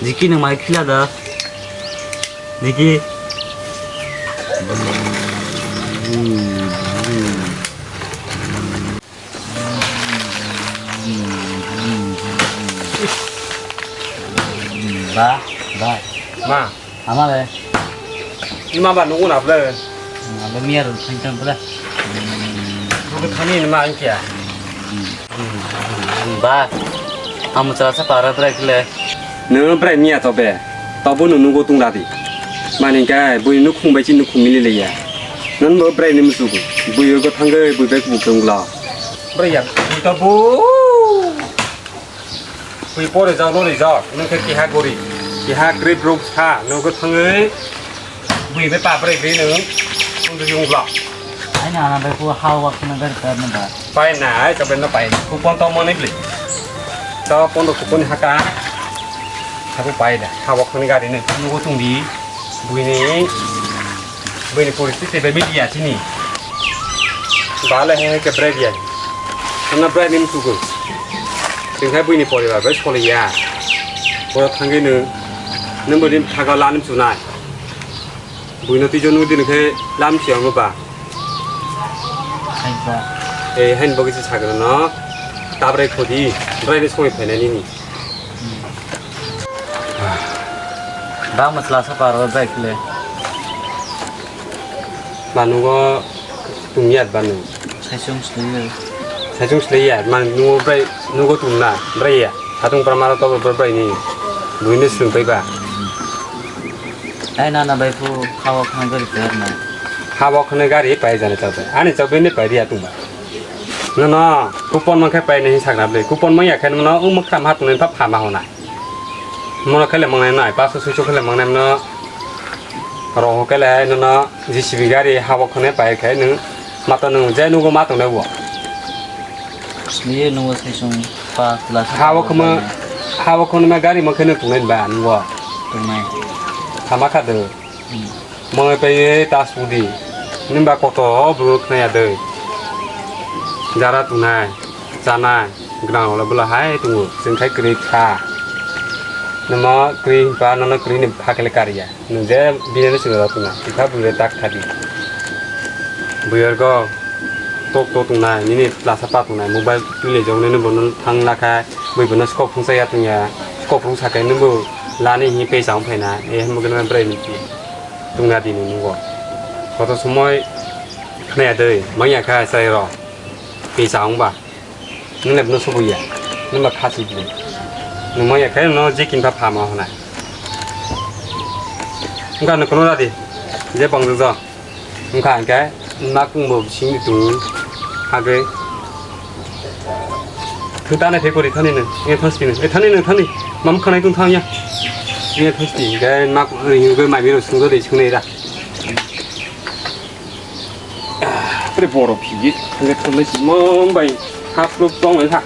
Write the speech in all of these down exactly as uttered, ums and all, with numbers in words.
Jiki nang mai khila da. Jiki. Ba, ba. Ma. Ama le. Ima ba nungu na ble. Abo miya rw thang thang ble. Nungu thani ni ma angkia. Ba. Amu chara sa para brai kle. Nung brai miya to be. Tobo nung nugo tung dadi. Mani kai bui nukhung bai chi nukhung mili le ya. Nung bo brai ni musugo. Bui go thang ge bui bai kubuk tung la. Brai ya. Bui to bu. Bui pore jao no rijak, nung khe keha gori, keha krip ruk sa, nung khe thangwi bui bai pa brai bui nung, nung khe yung blok. Ai na na bai ku ha wa khna gari ta na ba. Pai na, ai ka bai na pai, kupon to mani bli. To pondro kupon haka, habu pai da, ha wa khna gari nung, nung tung di, bui ni. Buini poristiti bai media chini. Bale he ke brai ya. Ana brai nim tugo. Tingkai buini poribar bai soliya. Boro thangwi nung. Nung bodi thaga lanim sunai. Buino tijo nung din khe lam siya mo ba. Hai ba. Eh, hain bogi se sagra no. Tabrai khodi. Brai ni songwi phainai nini. Bang masla sa paro bike le. Manugo tumyat banu. Saisung sliyo. Saisung sliya, man nugo brai, nugo tumna, brai ya. Satung pramaro to brai brai ni. Buine sung pai ba. Ai na na bai pu khawa khang gari per na. Khawa khang gari pai jani chau pai. Ani chau bini pai dia tumba. No no, kupon man khai pai ni sakna ble. Kupon man ya khai no, um kham hat ni pa phama hona. Mono khe le mangnai nai, paso suiso khe le mangnai mano. Roho khe le hai nono J C B gari habo khone pai khe nwng mato nwng je nugo ma tongnai bo. Sliye nugo sai song pa class. Habo khoma, habo khone ma gari ma khe nwng tongnai ba nugo. Tongnai. Thama kha de. Hmm. Mwnwi paiwi ta sudi. Nini ba koto bwrwi khna ya dei. Jara tunai, chanai, gwnang rok le bwla hai tongo, chwng khai kwrwi kha. Nono kwrwi hwnba nono kwrwi ni bwkha khe le kar ya. Nwng je bini no chwng rw tong na, bwkha bwrwi tak kha di. Bwrwi rwgo tok tok tongnai, nini lasa pa tongnai, mobile twi lai jak nai, nini bo no thang la kha, bwrwi bo no skok phung cha ya tong ya, skok phung sa khe nini bo lani hwnwi pesa wng phai na, e hwnba khe nini bwrwi ni. Tungna di nini bo. Koto somoi khna ya dei, manya kha chai rw. Pisa wng ba. Nini bo no subu ya. Nini ba kha si di. Nung manya kha no je kin pha pha ma hwnai. Wngkha no kono ra di. Je bang jo. Wngkha hwnkhe nak wng bo sing di tung. Hage. Thung ta nai phai kori thani nung. E thas pini. E thani nung thani. Mam khanai tung thang ya. E thas pi. Hwnkhe nak wng bo mai mi ro sung do de sung nai ra. Pre borok phiyit, le thonglai si mom bai, hap rok tong lai kha.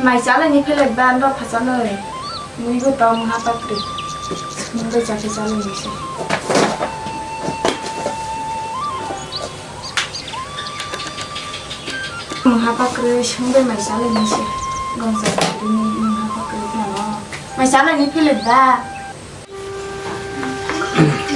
Mai chalaini phelek ba, ano phasanoi. Mui bo tong ha pakri. Mui bai chakhe chalaini se. Mui ha pakri, sung bai mai chalaini se. Gom chakri ni mui ha pakri khna no. Mai chalaini phelek ba.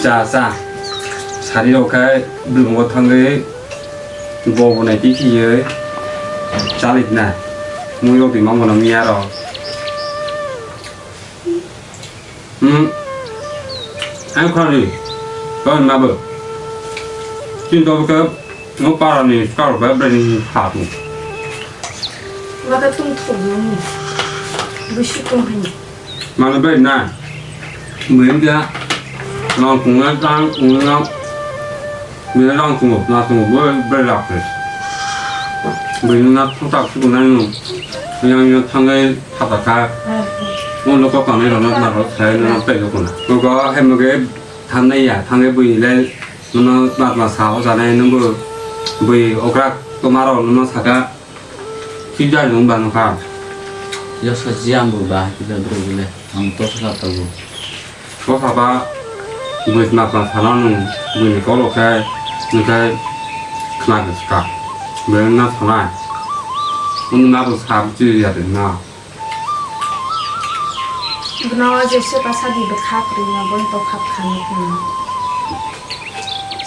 Cha, cha. Sari rok khe bwlwmgo thangwi bo bo nai twi khiywi chali khna. Mui rok twi mangbo nang ya rok. Hmm. Ang khari. Kon ma bo. Chin to khe no para ni skar ba bre ni kha tu. Mata thum thum nung. Busi kong hani. Mano bai na. Mui wngkha rang tongna, rang tongna, bini rang tongo, na tongo, bo bai rap khe. Bini na thangtak suku nai no. Yang yang thangai thata kha. Mo loko kanai rona na ro sai na pai loko na. Loko hai mo ge Thangnai ya, thangwi bui le nono tma tma sa o janai, nwngbo bui okra toma rok nono saka, chip jari nung ba nukha. Yosa ji ang bo ba, kisa bro bile, ang to sa ta bo. To saba, bui tma tma sana nung, bui ni kolo khe, nung khe khna khe ska. Bui na sanai. Nung na bo sa bu chi ya de na. Bono jesa bwsa di bwkha kwrwino, bono tokha bwkha nukno.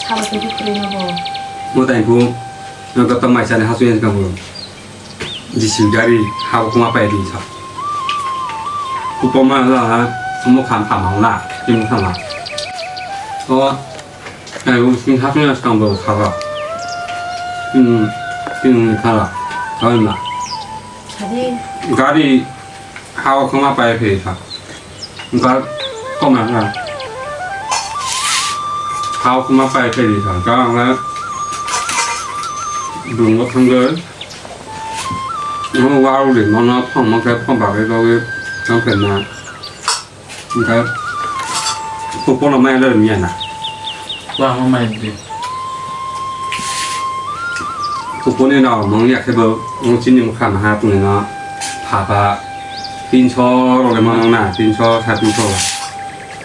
Sabo twi kwrwino bo. Mo tai bo, no to tong mai sani hasu yen kamo. Jisi gari habo kuma pai di sa. Kupo ma la ha, mo kham kham la, tim kham la. O, ai bo sing hasu yen kamo sabo. Hmm, tim khala. Kawai ma. Sadi. Gari hao khoma pai phi sa. Gar koma na. Hao khoma pai phi sa. Gar ang le dungo thangge. Ngo wau de mono phong mo ke phong ba ke ba ke thang phe na. Hingkhe kupono mai le rwngya na. Wa, ma mai di. Kuponi no mung ya khe bo, mung chini mung khan ha tuni no. Pha pha. Tinso role ma nang na, tinso sa tinso.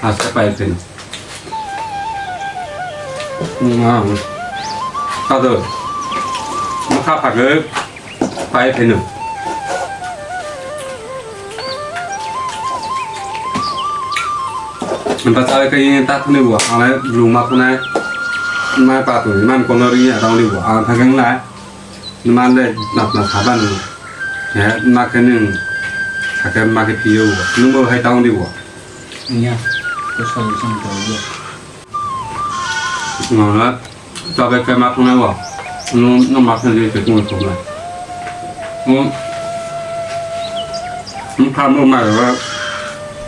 Asa pai pen. Ngang. Tado. Mung kha pha ge. Pai pheno. Anta chawi kai ta thani bo, ale blung ma khunai. Ma pa tu man kono ri ya dang li bo, ang thang nai. Man le nat na saban. Ya, ma khe nung. Thake ma khe piyo. Nung bo hai dang li bo. Iya, ko solution ko yo. Ngala, tabe kai ma thunai wa. Nu, nu ma thunai ke kung thunai. Nu, nu kha nu ma wa.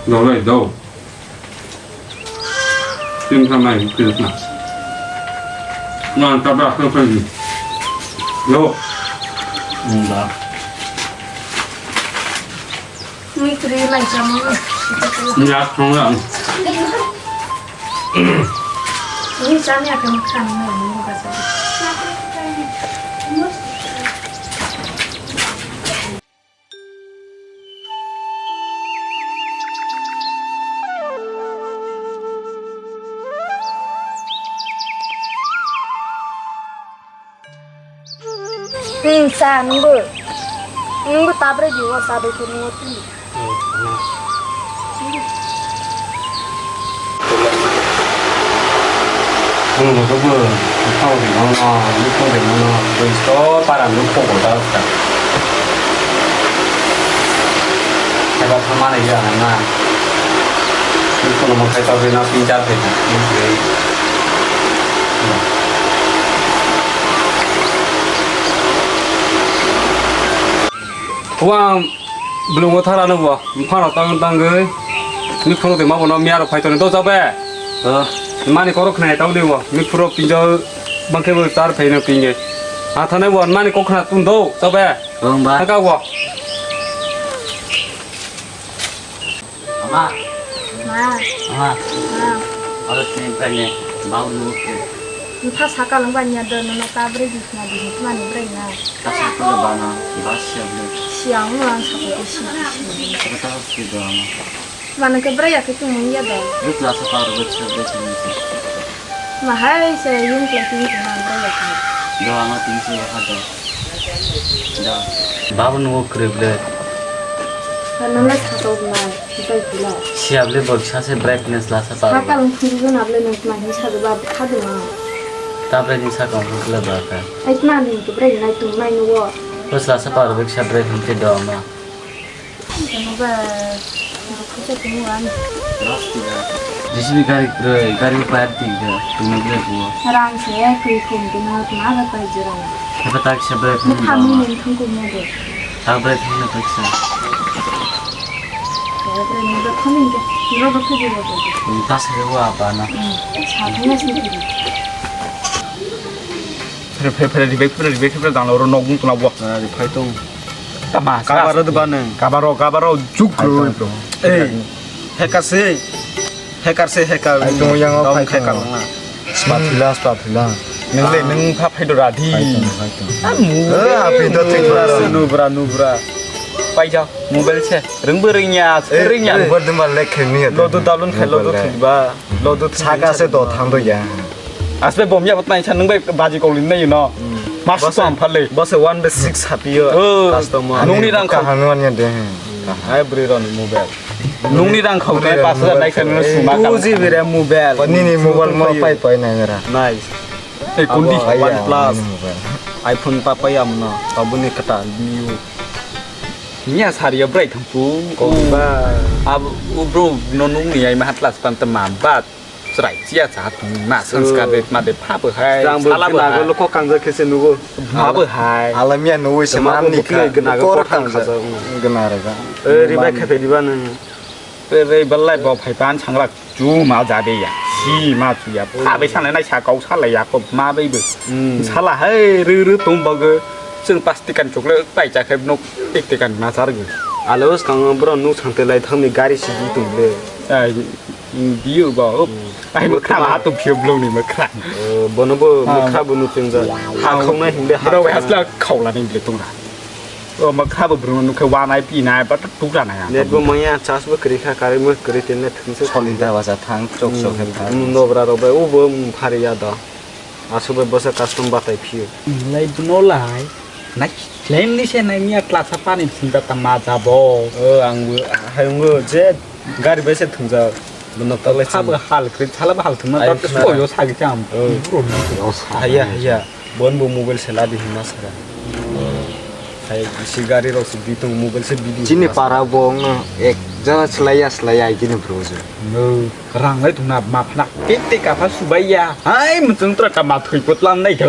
Do lai do. Tim kha mai tim kha. Na ta ba ko ko ni. Lo. Nda. Ni kri lai chamo. Nya thong la. Ni chani akan khan na ni ba sa. Hmm, sa nunggu. Nunggu tabre di, wa sa de ko nunggu ti. Nunggu tu bu, kau di nono, nunggu di nono, bu sto para nunggu ko ta ta. Kaiba thamani ya na. Nunggu no mo kai ta na tin char pe. Wang belungo thara no bo, mphano tang tangwi. Ni phone de ma bono miya ro phai toni do jabe. Oh. Mani koro khna tang de bo, ni phuro pinjo bangke bo tar phai no pinge. Ha thane bo mani kok khna tun do jabe. Wang ba. Thaka bo. Ama. Ma. Ama. Ma. Aro sini pene bau nu ke. Nta sakal wng banya do nono kabre di khna di hikma ni brai na. Kasa kula bana bas ya bro. Siang wng ang sako ke si si. Kata si do ama. Mana ke brai ya ke tu mung ya do. Ruk la sa par ruk sa bro sini. Mahai se yung kla ting ting ang brai ya ke. Do ama ting si ya do. Babo nungo kwrwi ble. Nang le satok na, sipai kula. Siya ble bo sa se brightness la sa ta. Sakal khuri go na ble nang ma hi sa ba khadu ma. Ta ble ni sakal khuri ble ba ka. Ai ma ni to bre nai tu mai no wo. Bas la sa pa ble sa bre hin te do ma. Ano ba. Kucha kumu an. J C B gari kwrwi, gari bayar di ga, tungma gre ko. Rang se ya kwi kum tu na ma ba pai jira. Apa tak se bre kum. Ni khamu ni thang kum mo de. Tak bre kum na tak sa. Bre ni ba khani ke. Ni ba khani ba. Ta se wa ba na. Sa thang ya se. Phere phere phere ribek phere ribek phere dang oro nok bung tuna bo. Phai tong. Tama, kabaro de ba nang. Kabaro, kabaro, juk roi, bro. Ei, hekase. Hacker se hacker. Ai, tong yang Tong phai hacker tong. Wngna. Spa thila, spa thila. Nwng le, ah, nwng pha phai do radi. Phai tong, phai tong. Ah, mu. Eh, api do thik bra. Nubra, nubra. Pai jao, mobile se. Rwngbo rwngya, eh, rwngya. Eh, mobile dima lek khe ni. Lodo dalun khai, lodo thikba. Lodo thikba. Saka se do thang do ya. Asbe bom ya bat nai sa nwng bai baji koli nai no. Hmm. Mas bose, sam phale. Bose one by six hapiyo. Oh, customer. Nungni rang kaham khau. Nungni ya de. Hai bwrwi rok ni mobile. Nungni rang khau nai pas hajar nai khe nung suma kal. Two G B RAM mobile. Nini mobile mo pai pai nai ra. Nice. Eh, kundi. Abo, one plus. Nini mobile. iPhone pa pai amno. Aboni kata new. Nya sari ya brai thangpu. Kok ba. Ab, u bro no nungni ai ma hatlas pan te ma bat. Chwrai chiya cha thung na sanskar de ma de pha bo hai, sala bo hai. Nago lokho kangjak khe se nugo. Ma bo hai. Alamia nugui se tama bo manni bukle kha. Gnago kor kothang kangjak. Gna rega. Eh, ribai khe phai riba nang. Re, re, belai bo phai pan sangrak chu ma ja de ya. Si ma chu ya. Pha bai sanai nai sa kau sala ya ko ma bai bo. Hmm. Sala hai ru ru tum bo go. Chwng pas tikan chukle pai cha khe nok tik tikan ma char go. Alo skang bro nuk sangte lai thangni gari si di tum le. Ai. Biyo ba, oh. Hmm. Ai, mokha ma hatung phiyo blong ni mokha. Eh, bono bo ah, mokha bo nutung ja. Ha ah, khong nai hinde ha. Bro, khong hasla nai. Khawla ni ble tung ra. Oh, mokha bo bro nukhe wa nai pi nai ba tuk ra nai. Net bo maya charge bo kri kha, kare mo kri ten net thung se. Solin ta ba sa thang, chok chok he thang. Hmm, nobra rok bai, o bo, hmm, phari ya da. Aswk bai bwsa custom batai phiyo. Lai bwno lai. Nai claim ni se nai miya klasa pani thungja ta ma jabo. O, ang bo, hai, ang bo je gari bai se thungjak. Bono tak lai. Habo hal kri, chala ba hal thungma. Ai, dot khna. Soyo sagi cham. O. Bro ni soyo sa. Haya, haya. Bon bo mobile se ladi hinma sara. Hai, si gari rok se bitung mobile se bidi. Chini para bo ang ek jaga slaya, slaya, ai chini bro se. No. Rang lai thungna ma phana tik tik ka pha subai ya. Hai, muchung tra ka ma thui putlan nai tho.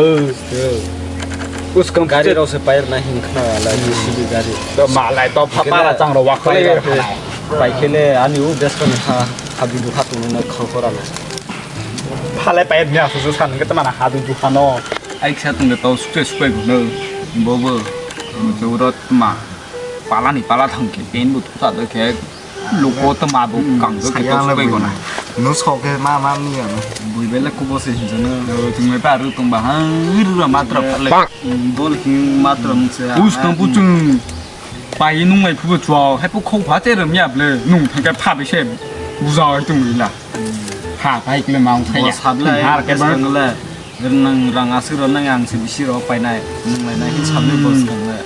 Uskang gari rok se pair na hin khna la, J C B gari. To ma lai to pha para chang ro wa khlai ro. Pai khele ani u best friend ha, ha du du ha tu na khang khora na. Pha lai pair nya su su san ke tama na ha du du ha no. Ai kha tung de to sukse sukai bu no. Bo bo. Muchung ro tma. Pala ni pala thang ke pen bu thu ta de ke. Luko to ma bo kang do ke to sukai gona. Nu sok ke ma ma ni ya. Bui bele kubo se hinjana. Tung me pa ru tung ba ha ru ra matra pale. Dol ki matra mung se. Us kang puchung. Pai nung mai phubo chua. Hai pu khou pha che ram ya ble. Nung thang ke pha be se. Buja hai tung la. Ha pai kle ma ung sai ya. Sable. Har ke ba. Nang rang asuk ro nang ang se bisi ro pai nai. Nung lai nai hin sable bos kang le.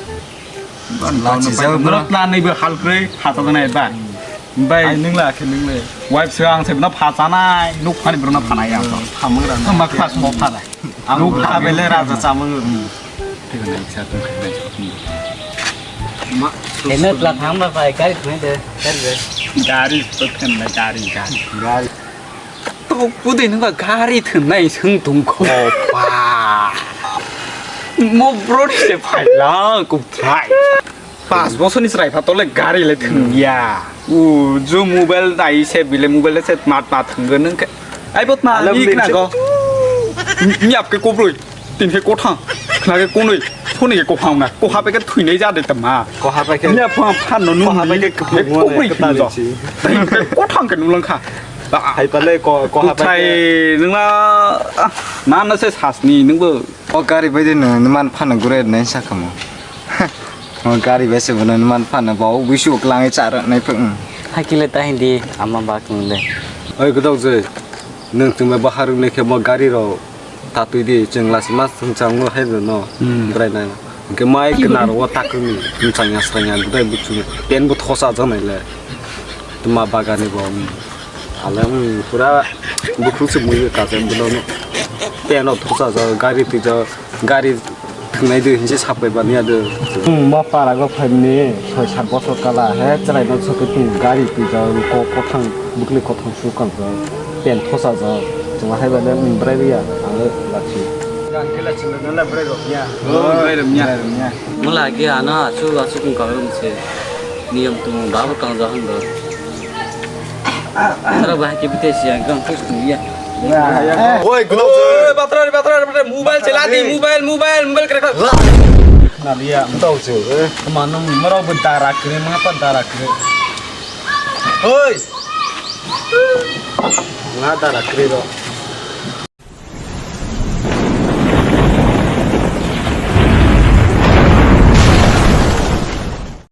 Lachi jao bro. Tla naibo hal kwrwi, ha to nai ba. Bai. Ai, nung la khe nung le. Wife se ang se no pha chanai, nuk phani bro no phanai ya. Phamang ra. Ma kha so pha dai. Ang nuk pha bele raja chamang. Thik nai cha tung khai nai. Ma. Ene tla thang ba pai gari thang de, gari de. Gari to khen na gari, gari. Gari. Tok pudi nungka gari thwnnai swng tongkho pa. Mo broni se phaila kubthai. Pas bosoni chwrai pha tole gari le thwngya. U ju mobile nai se bile mobile se mat mat thwngwi nungkhe. Ai bot ma ni khna go. Nyap ke kobroi. Tin khe kothang, khna khe konwi, soni khe kophang na, koha pai khe thwinai ja de tama. Koha pai khe. Miya phang phan no nung koha pai khe kobrwi kwtal thwinai si. Tin khe kothang khe nung langkha. Hai pale ko, koha pai khe. Nung na, ah, na na se sasni nung bo. O gari bai de no, man phan gure nai sakamo. O gari bai se bono man phan ba o bisu klang char nai phung. Hakile ta hindi ama ba kung de. Oi gudok je. Nwng chwngbai bahar wngni khe bo gari rok tatwi di, chwng lachima chwng chango hai rwno bwrai nai. Hwnkhe mai kwnar o takhwngni bwchangya srangya budai buchung pen bo thosajak nai le. Tma bagani bo ale wng pura bukhuk se mui kajak bono pen o thosajak gari twijak gari. Thwngnai de hinse sapai baniya de. Chwng mo para go phaimni soi sat bosor kala he chwrai no sokwi tong gari twijak kok kothang bwkli kothang su kangjak pen thosajak chwng hai bale wng bwrai riya ang lachi. Gan kela chwng no la bwrai rok ya. Oh, bwrai rok ya. Mula ge ano asu asu kung kang rum se. Niyam tung babo kangjak hang do. Aro bahai khe bite siya, gang pus tu ya. Oi, gulok. Oi, batra re, batra re, batra re, mobile chala di, mobile, mobile, mobile kre kre. Naliya. Tau chu. Manung maro bu dara kre, ma pa dara kre. Oi. Nga dara kri ro.